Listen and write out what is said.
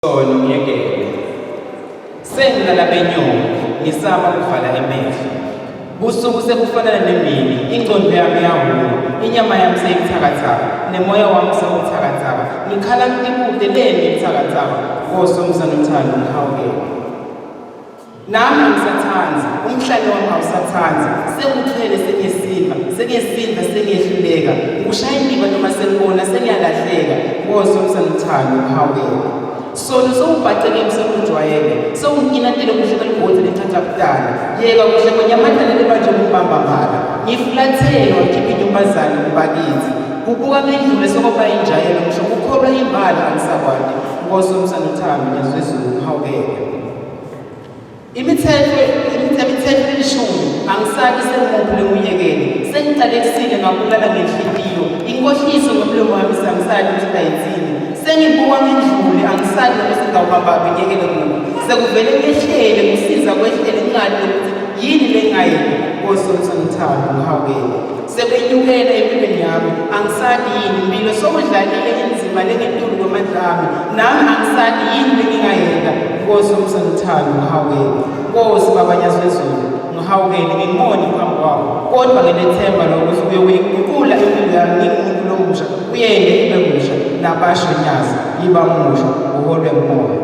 Sono ngiyekele. Sengilala benyoni, ngisaba ukuvala emehlo. Busuku sekufanana nemini, ingqondo yami yahuma, inyama yami seyibuthakathaka, nemoya wami sewubuthakathaka. Ngikhala ngikude leni ibuthakathaka, Nkosi omsanothando ngihawukele. Nami angisathandi, umhlane wami awusathandi, sekuthwele sengiyesiva, sengiyesinda sengiyehluleka, ngikushaya indiva noma sengibona sengiyalahleka, Nkosi omsanothando ngihawukele. Sono sewubhace kimi sekujwayele, sewunginatele kuhle kwelibhodzi lithatha kudala, yeka kuhle kwenyamatane libanjwe ngumbambambala, ngifulathele wakhipha inyumbazane kubakithi, kubuka ngendlule sokoba injayelo, ngisho kukholwa imbala angisakwati, Nkosi omsanothando nyazwezulu ngihawukele. Imithetho imithetho elishumi angisaki sengimuphi lenguyekele sengicalekisile ngabulala ngenhliziyo inkohliso ngomlomo wami sangisali ukuthi bayithini sengibuka ngindlule angisali nokuthi ngawubambaphi ngiyekele kuphi sekuvele ngehlele kusiza kwehlele ngingani nokuthi yini lengayini Nkosi omsangithando ngihawukele Sekwenyukela empilweni yami angisali yini impilo sowudlalile inzima lengetulu kwamandla ami nami angisali yini lengingayenza Nkosi umsanothando ngihawukele Nkosi Baba Nyazwezulu ngihawukele ngingimoni phambi kwakho kodwa nginethemba lokuthi uyokuyiguqula impilo yami ngingumuntu lomusha uyende ibe musha nabasho nyazi yiba musha uholwe ngumoya.